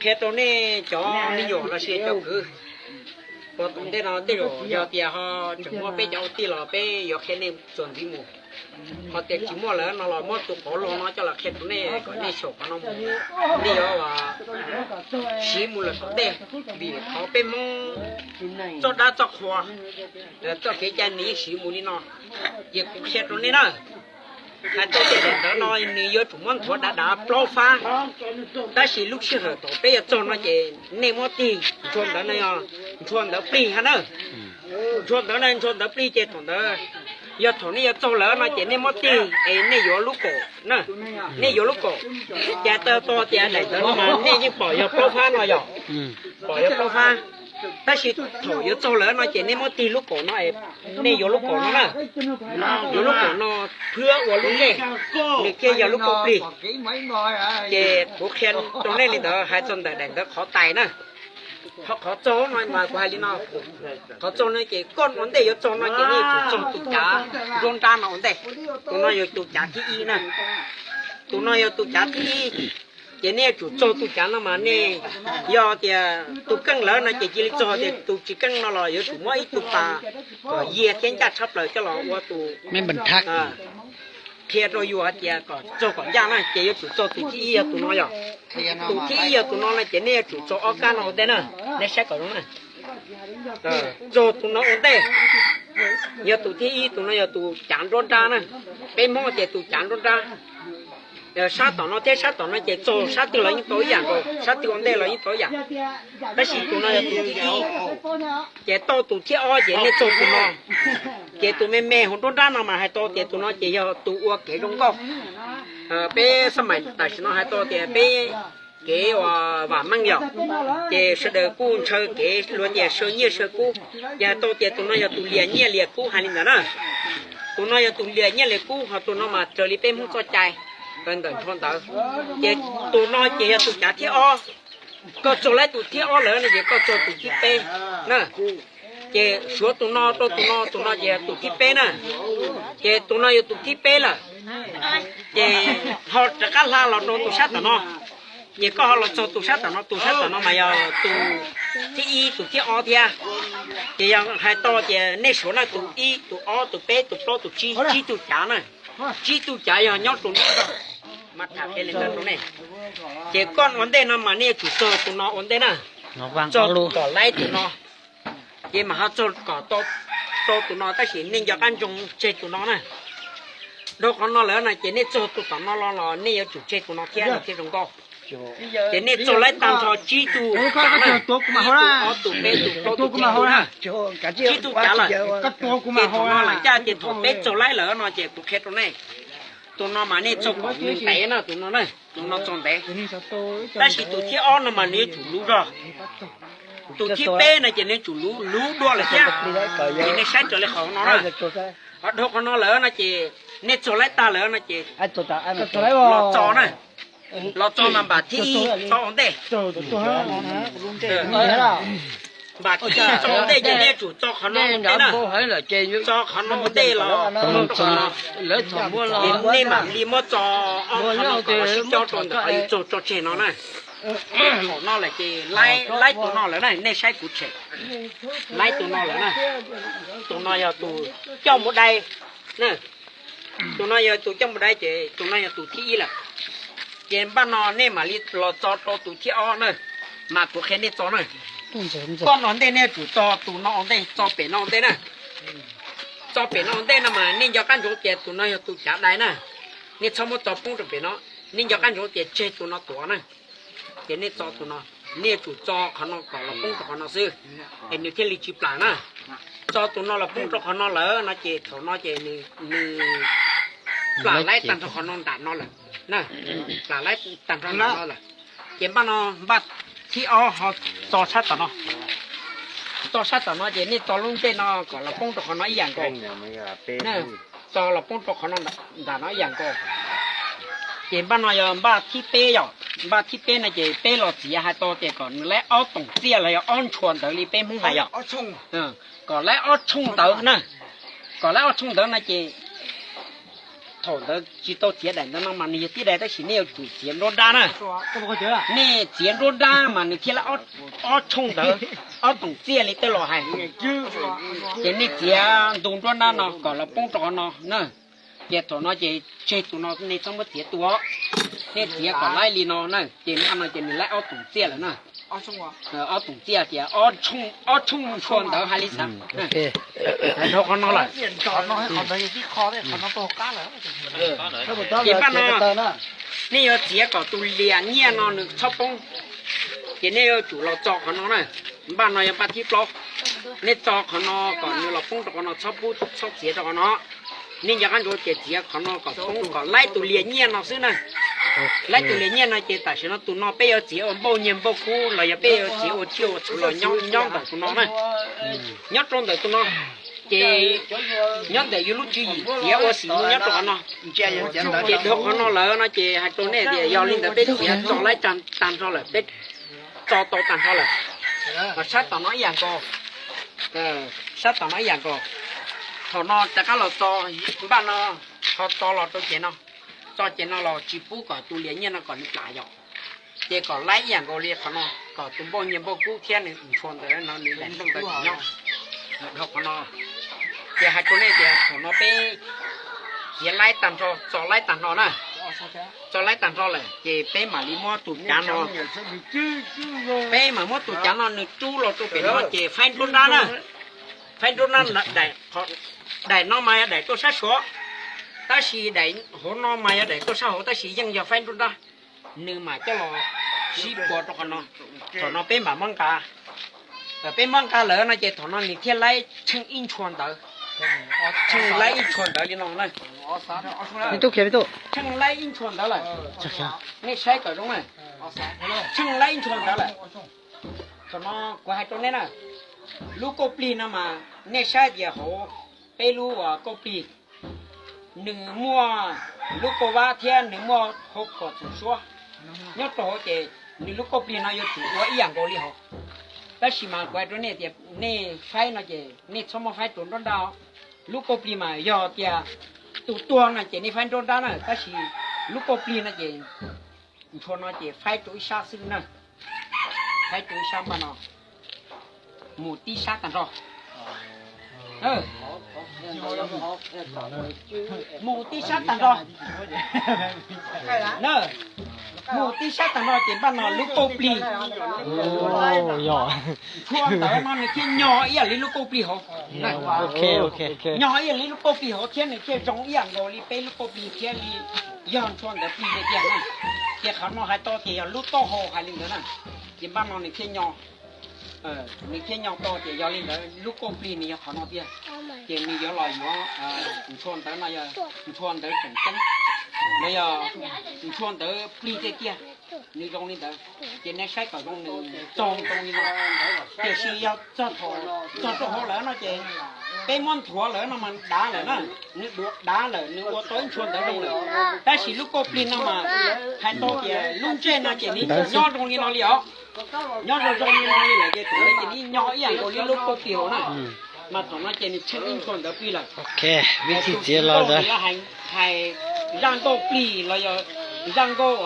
Qhia rau nej cov me nyuam los sis cov kwv, puas tom ntej no tej zaum yog tias ho tseem muaj peb cov ua tij los peb yuav qhia nej txuas ntxiv mus. Ho tias tsis muaj lawm no los muab tus qauv lus no coj los qhia rau nej kom nej xyaum qhov no mus, nej yuav siv mus lawm tom ntej. Vim qhov peb Hmoob txoj dab txoj qhua, txoj kev cai nws yeej siv mus li no. Ces kuv qhia rau nej na, hais tau tias daim ntawv no nws yuav tsum muab nthuav dav dav plaub fab, tab sis lub sij hawm thaum peb yuav txog no ces nej muab tig ntshua ntawv no, ntshua ntawv plig hab na. Ntshua ntawv no ntshua ntawv plig ces thaum ntawd yog thaum nej yuav txog lawm no ces nej muab tig es nej yuav lub kaum na, nej yuav lub kaum. Ces tau tias daim ntawv no mas nej yeej pom yog plaub fab no yog, pom yog plaub fab. Tab sis thaum yuav txog lawm no ces nej muab tig lub kaum no es nej yuav lub kaum no na, yuav lub kaum no phwab ua lub ncej, nws thiaj yog lub kaum plig. Ces kuv qhia rau nej li ntawd hais txog ntawm daim ntawv qhov tais na. Qhov txog no mas kuv hais li no, qhov txog no ces koj ua ntej yuav txog no ces nej yuav tsum txog tus cav nruab nrab no ua ntej. Tus no yog tus cav thib ib na, tus no yog tus cav thib ib. Ces nej yuav tsum txog tus cav no mas nej, yog tias tus keej lawm no ces cia li txog, tias tus tsis keej no los yuav tsum muab ib tug pas kom yiag thiab ncaj tshaj plaws coj los ua tus qhia rau yus hais tias kom txog kom ncaj na, ces yuav tsum txog tus thib ib yog tus no yog. Tus thib ib yog tus no no ces nej yuav tsum txog ob kab no ua ntej na, nej saib kom zoo na. Txog tus no ua ntej, yog tus thib ib, tus no yog tus cav nruab nrab na. Peb Hmoob tias tus cav nruab nrab. Sab tom no thiab sab tom no ces txog sab twg los yeej tau ib yam nkaus, sab twg ua ntej los yeej tau ib yam. Tab sis tus no yog tus thib ib, ces tau tus thib ob ces nej txog tus no. Ces tus me me hauv nruab nrab no mas hais tau tias tus no ces yog tus ua kev zoo nkauj. Peb xab maim tam sim no hais tau tias peb kev uas vam meej yom, ces sawv daws kuj ntshaw kev luag tias saw nyiaj saw kub. Ces hais tau tias tus no yog tus lias nyiaj lias kub hais li ntawd na. Tus no yog tus lias nyiaj lias kub, ho tus no mas raws li peb Hmoob txoj cai ntawm nrho ntawd. Ces tus no ces yog tus cav thib ob. Koj txog laib tus thib ob lawm no ces koj txog tus thib peb na. Ces suav tus no rau tus no, tus no ces yog tus thib peb na. Ces tus no yog tus thib peb lawm. Ces ho rov qab hla los rau tus sab tom no. Ces koj ho los txog tus sab tom no, tus sab tom no mas yog tus thib ib tus thib ob thiab. Ces yog hais tau tias nej suav na, tus ib tus ob tus peb tus plaub tus tsib, tsib tug cav na. Tsib tug cav yog nyob rau nruab nrab. Mas tham qhia li ntawd rau nej. Ces koj ua ntej no mas nej yuav tsum txog tus no ua ntej na. Txog kom laib tus no. Ces mas ho txog kom tau tus no, tab sis nej nco qab ntsoov tseg tus no na. Dhau qhov no lawm no ces nej txog tus tom no los los nej yuav tsum tseg tus no thiab, nws thiaj zoo nkauj. Ces nej txog laib tag nrho tsib tug cav na, ib tug ob tug peb tug plaub tug tsib tug na, tsib tug cav lawm. Ces thaum no lam caj ces thaum peb txog laib lawm no ces kuv qhia rau nej, tus no mas nej txog kom nws ntev na, tus no na, tus no txog ntev. Tab sis tus thib ob no mas nws yuav tsum luv zog. Tus thib peb no ces nws tsum luv, luv dua lawm thiab. Ces nej saib raws li qhov no na. Ho dhau qhov no lawm no ces nej txog laib tag lawm no ces los txo na. Los txo mas npam thib ib txo ua ntej. Npam thib ib txo ua ntej ces nej yuav tsum txo qhov no ua ntej na. Txo qhov no ua ntej los, nej mam li muab txo ob qhov no kom sib cob rau ntawm qhov yus txog tso tseg no na. Thaum no lawm ces laib tus no lawm na, nej saib kuv tshem. Laib tus no lawm na. Tus no yog tus coj mus dai na. Tus no yog tus coj mus dai ces tus no yog tus thib ib lawm. Ces npaj no nej mam li los txo rau tus thib ob na, mas kuv qhia nej txo na. Koj no ntej nej yuav tsum txo tus no ua ntej, txo pem no ua ntej na. Txo pem no ua ntej no mas nej nco qab ntsoov tias tus no yog tus cav dai na. Nej txhob muab txo poob rau pem no, nej nco qab ntsoov tias tseg tus no tuav na. Ces nej txo tus no, nej yuav tsum txo qhov no kom los poob rau qhov no xwb, es nws thiaj li tsis plam na. Txo tus no los poob rau qhov no lawm no ces thaum no ces nws plam laib tag nrho qhov no nram no lawm. Plam laib tag nrho nram no lawm. Ces npaj no, npaj thib ob ho txo sab tom no. Txo sab tom no ces nej txo lub ntsej no kom los poob rau qhov no ib yam nkaus. Txo los poob rau qhov no nram no ib yam nkaus. Ces npaj no yog npaj thib peb yom. Npaj thib peb no ces peb los txiav hais tau tias kom nws laib ob toom txiaj los yog ob ntshua ntawd li peb Hmoob hais yom. Kom laib ob tshooj ntawd na. Kom laib ob tshooj ntawd no ces thaum ntawd tsis tau txiav daim ntawd no mas nws yog tib daim, tab sis nej yuav tsum txiav nruab nrab na. Nej txiav nruab nrab mas nws thiaj li ob tshooj ntawd, ob toom txiaj li tej laus hais. Ces nej txiav ntu nruab nrab no kom los poob rau qhov no na. Ces thaum no ces tseg tus no nej txhob muab txiav tu os. Nej txiav kom laib li no na, ces npaj no ces nws laib ob toom txiaj lawm na. Ob toom txiaj tias ob tshooj ntshua ntawd hais li xav. Dhau qhov no lawm. Ces npaj no nej yuav txiav kom tus lias nyiaj no nws txhob poob. Ces nej yuav tsum los txo qhov no na. Npaj no yog npaj thib plaub. Nej txo qhov no kom nws los poob rau qhov no, txhob pub txhob txiav rau qhov no. Nej nco qab ntsoov ces txiav qhov no kom poob kom laib tus lias nyiaj no xwb na. Laib tus lias nyiaj no ces tam sim no tus no peb yuav txiav ua npauj nyiaj npauj kub los yog peb yuav txiav ua tsiaj ua txhuv los nyob ntawm tus no na. Nyob rau ntawm tus no, ces nyob ntawm yus lub tswv yim txiav ua xim mus nyob rau qhov no. Ces dhau qhov no lawm no ces hais rau nej tias yog li ntawd peb txiav txo laib tag nrho lawm, peb txo tau tag nrho lawm. Ho sab tom no ib yam nkaus, sab tom no ib yam nkaus. Thaum no rov qab los txo, npaj no, ho txo los rau ces no, txo ces no los tsis pub kom tus lias nyiaj no kom nws plam yom. Ces kom laib ib yam nkaus li qhov no, kom tus npauj nyiaj npauj kub thiab nws ntshua ntawd no nws daim nplooj ntawd tsis nyob. Dhau qhov no, ces hais rau nej tias thaum no peb txiav laib tag nrho, txo laib tag nrho na. Txo laib tag nrho lawm ces peb mam li muab tus cav no, peb mam muab tus cav no nws rub los rau pem no ces faib nruab nrab na. Faib nruab nrab, daim no mas yog daim tuaj sab saud, tab sis daim hauv no mas yog daim tuaj sab hauv, tab sis yeej yog faib nruab nrab. Nws mam coj los sib puas rau qhov no. Thaum no peb mam muab nqa, peb muab nqa lawm no ces thaum no nws thiaj laib tsheej ib ntshua ntawd, tsheej laib ib ntshua ntawd li no na. Tsheej laib ib ntshua ntawd lawm. Nej saib kom zoo na. Tsheej laib ib ntshua ntawd lawm. Thaum no kuv hais rau nej na, lub kauj plig no mas nej saib tias hauv peb lub kauj plig, nws muaj lub kauj vab thiab nws muaj hauv kom txoom suab nyob rau hauv ces nws lub kauj plig no yuav tsum ua ib yam nkaus li hauv. Tab sis mas kuv hais rau nej tias nej faib no ces nej txhob muab faib rau nruab nrab. Lub kauj plig mas yog tias tus tuag no ces nej faib nruab nrab na, tab sis lub kauj plig no ces ntshua no ces faib rau ib sab xwb na. Faib rau ib sab npaj no, mus tib sab tag nrho. Mus tib sab tag nrho. Mus tib sab tag nrho ces npaj no lub kauj plig ntshua ntawd no nws thiaj nyog ib yam li lub kauj plig hauv. Nyog ib yam li lub kauj plig hauv thiab nws thiaj zoo ib yam nkaus li peb lub kauj plig thiab li yog ntshua ntawd plig tiag tiag na. Ces qhov no hais tau tias yog lub taub hau hais li ntawd na. Ces npaj no nws thiaj nyog, nws thiaj nyog tau tias yog li ntawd lub kauj plig nws yog qhov no tiag. Ces nws yuav los yuav ntshua ntawd no yog ntshua ntawd tseem ceeb, no yog ntshua ntawd plig tiag tiag. Nws zoo li ntawd, ces nej saib kom zoo nws txaus ntau li no. Tiam sis yog txog thaum txog rau hauv lawm no ces peb muab nthuav lawm no mas dav lawm na. Nws dav lawm nws ua tau ib ntshua ntawd zoo lawm. Tab sis lub kauj plig no mas hais tau tias lub ntsej no ces nws nyob zoo li no li os. Nyob zoo zoo li no li lawm ces thaum no ces nws nyog ib yam nkaus li lub kauj plig hauv na. Mas thaum no ces nws tsheej ib ntshua ntawd plig lawm. Vib thij txiav los ntawd, hais zaj nkauj plig los yog zaj nkauj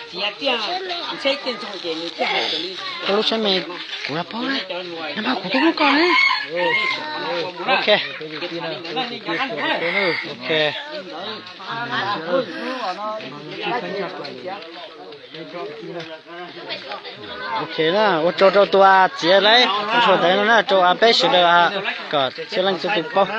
txiav tiaj ntxheb tiaj ntxoog ces nws thiaj hais raws li. Koj lub tsheb me, kuv los paub na, nag hmo kuv twb muab koj ne. Ok. Ok. Ok na, ua tsaug rau tus txiav laib ntshua ntawd no na, rau peb sawv daws kom txhua leej txhua tus paub.